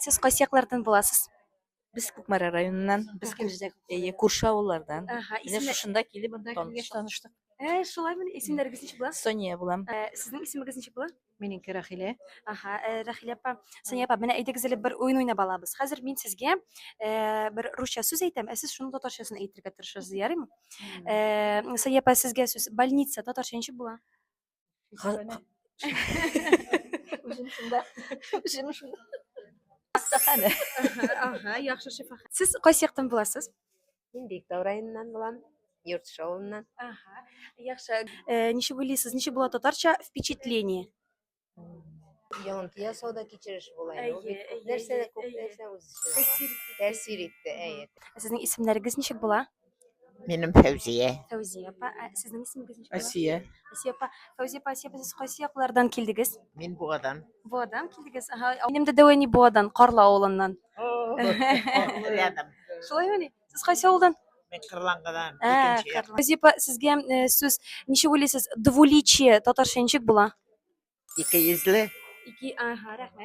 Сез кайсы яклардан буласыз? Без Кукмара районыннан, без әйе, күрше авыллардан. Ага, Менә исемнәр. шушында килеп таныштык. Ә, шулаймыни? Исемнәрегез ничек була? Сония булам. Ә, сезнең исемегез ничек була? Минеке Рәхилә. Ага, ә, Рәхилә апа, Сония апа, менә әйдәгез әле бер уен уйнап алабыз. Хәзер мин сезгә ә, бер русча сүз әйтәм, ә сез шуның татарчасын әйтергә тырышасыз, ярыймы? Ә, Сония апа, сезгә сүз. Больница татарча ничек була? Үзем шунда. Үзем шунда. Хастаханә. Ага, яхшы шифаханә. Сез кайсы яктан буласыз? Мин Биектау районыннан булам, Йортыш авылыннан. Ага, яхшы. Э, ничек уйлыйсыз, ничек була татарча впечатление? Йогынты ясау да кичереш була инде. Ул Әйе, бит күп әйе, нәрсәне, әйе, күп әйе. нәрсә үз эченә ала. Тәэсир итте, әйе. Сезнең исемнәрегез ничек була? Минем Фәүзия. Фәүзия апа, ә сезнең исемегез ничек була? Асия. Асия апа, Фәүзия апа, Асия апа, сез кайсы яклардан килдегез? Мин Буадан. Буадан килдегез. Ага, минем дә дәү әни Буадан, Карлы авылыннан. Рядом. Шулаймыни? Сез кайсы авылдан? Мин Кырлаңгыдан. Ә, Икенче як. Карлы. Фәүзия апа, сезгә э, сүз ничек уйлыйсыз, двуличие татарча ничек була? Икейөзле. Ике, ага, рәхмәт.